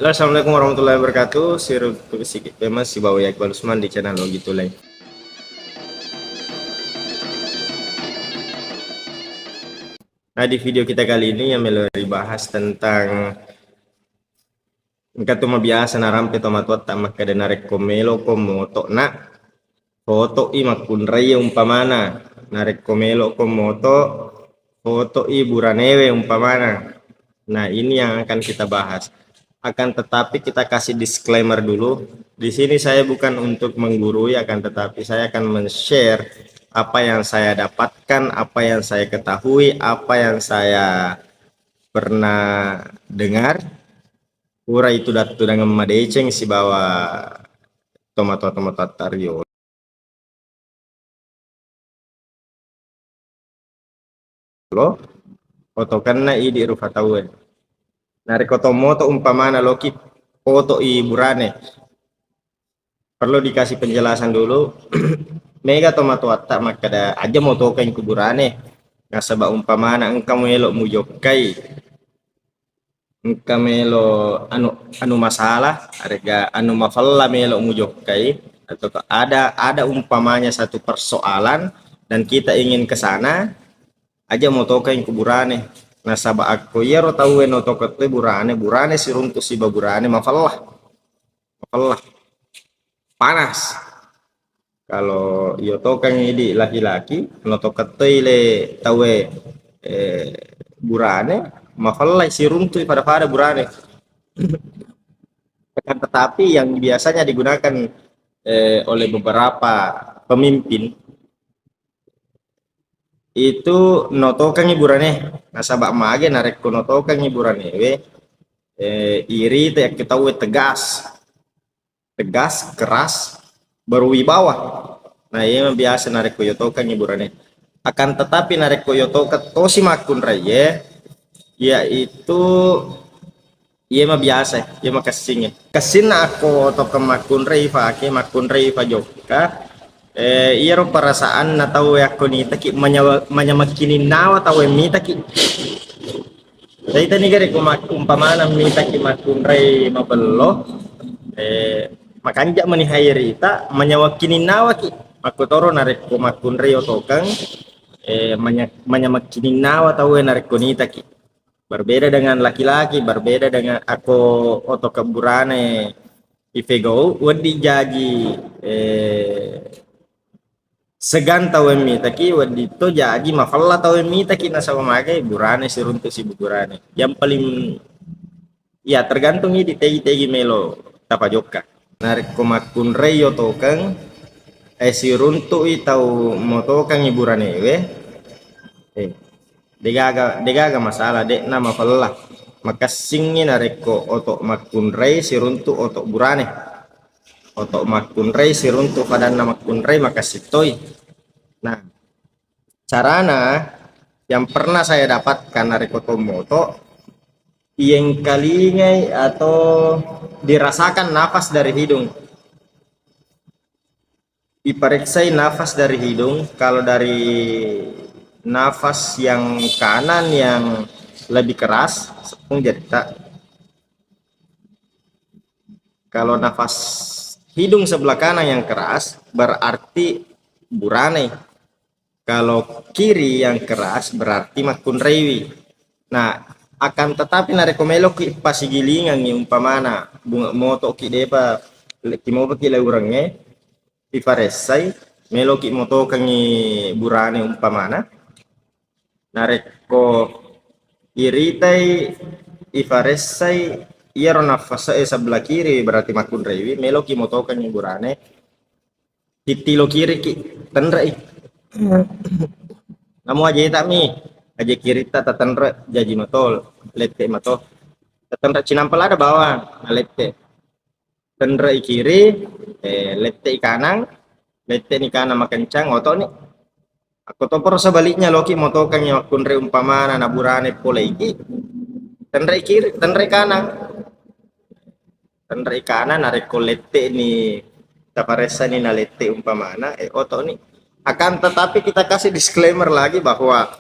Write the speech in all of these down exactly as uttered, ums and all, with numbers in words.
Halo, assalamualaikum warahmatullahi wabarakatuh. Siruntu sikit memang sibawa Iqbal Usman di channel Ogi Tuleng. Nah, di video kita kali ini yang melo dibahas tentang engka tu mabiasa narampe tomatoatta makkeda narekko meloko moto na foto i makkunrai umpamana, narekko meloko moto foto i buranewe umpamana. Nah, ini yang akan kita bahas. Akan tetapi kita kasih disclaimer dulu. Di sini saya bukan untuk menggurui, akan tetapi saya akan men-share apa yang saya dapatkan, apa yang saya ketahui, apa yang saya pernah dengar. Pura itu dattu dengan madeceng sibawa tomatoa-tomatoatta riolo. Lo, otokenna idi rufa tauwe. Narekko to moto umpamana loki foto i burane. Perlu dikasih penjelasan dulu. Mega tomatoatta makkeda aja motokeng ku burane. Nasaba umpamana engka muelo mujokkai. Engka melo anu, anu masalah, arega anu mafella melo mujokkai, atau ada, ada umpamanya satu persoalan dan kita ingin ke sana, aja motokeng ku burane. Nasaba akko iyaro tauwe notokeng toi burane, burane siruntu siba burane mafella. Mafella. Panas. Kalau iyo tokeng idi laki-laki, notokeng toi le tauwe, eh, burane, mafellai siruntu pada-pada burane. Akan tetapi yang biasanya digunakan, eh, oleh beberapa pemimpin itu notokengi burane. Nasaba mage narekko notokengi buranewe, eh, iri te tauwe tegas. Tegas, keras, berwibawa. Nah, iya biasa narekko yotokengi burane. Akan tetapi narekko yotokeng tosi makkunrai, yaitu iya mabiasa, iya makessingnge. Kessinna akko tokeng makkunrai fake, makkunrai fa jokka, eh, iyaro perasaanna tau yakko nitaki manyawa-, manyamekkininnawa tau mitaki. Jadi tani gare ko mak-, umpamana mitaki makkunrai mabello, eh, makanja mani hairita, manyawakkininnawa ki. Makkotoro narekko makkunrai otokeng, eh, manya-, manyamekkininnawa tauwe narekko nitaki. Berbeda dengan laki-laki, berbeda dengan akko oto kebburane ifegau, wedding jaji, eh, segan tau mitaki, wedding to jaji mafella tau mitaki nasaba magai burane siruntu sibu burane. Yang paling, ya, tergantung idi tegi-tegi melo tapajokka. Narekko makkunrai yotokeng, eh, siruntu'i tau motokengi buranewe, eh, degaga, degaga masalah, de'na mafella. Makessingngi narekko oto makkunrai siruntu oto burane. Oto makkunrai siruntu padanna makkunrai makessing toi. Nah, carana yang pernah saya dapatkan narekko to moto, iyengkalingai atau dirasakan nafas dari hidung. Ipareksai nafas dari hidung, kalau dari nafas yang kanan yang lebih keras, sepung jerita. Kalau nafas hidung sebelah kanan yang keras, berarti burane. Kalau kiri yang keras, berarti makkunraiwi. Nah, akan tetapi narekko meloki pasigilingangngi umpamana bunga motoki depa le-, kimopaki leurengnge, ifaressai, meloki motokengngi burane umpamana. Narekko iritai, ifaressai, iyaro naffasae sebelah kiri berarti makkunraiwi, meloki motokengngi burane, tittilo kiriki, tenrei. Namo aje tami, aje kiritta tatenre, jaji mato, lette mato. Tatenre cinampe lada bawang, nalette. Tenrei kiri, eh, lettei kanang, letteni kanang makencang, otoni. Akko toporo sebaliknya loki motokengngi makkunrai umpamana na burane poleiki, tenrei kiri, tenrei kanang. Tenrei kanang, narekko letteni taparessani nalette umpamana, eh, otoni. Akan tetapi kita kasih disclaimer lagi bahwa,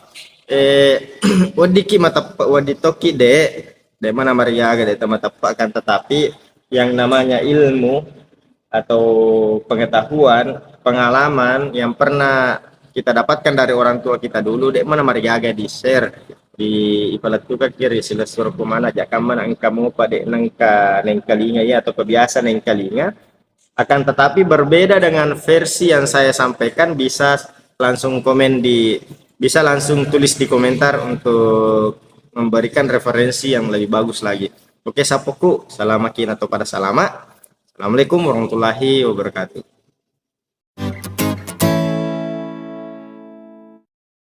eh, weddikki mateppe, wedding tokki de, Dek mana mariaga, dek tama tepat kan, tetapi yang namanya ilmu atau pengetahuan, pengalaman yang pernah kita dapatkan dari orang tua kita dulu, dek mana mariaga di share, di ipalettuka kiri silesur kumana, jakkan mana engka mupa dek nengka nengkalinga ya atau kebiasa nengkalinga, akan tetapi berbeda dengan versi yang saya sampaikan, bisa langsung komen di, bisa langsung tulis di komentar untuk memberikan referensi yang lebih bagus lagi. Oke, sapoku, salama kina to pada salama. Assalamualaikum warahmatullahi wabarakatuh.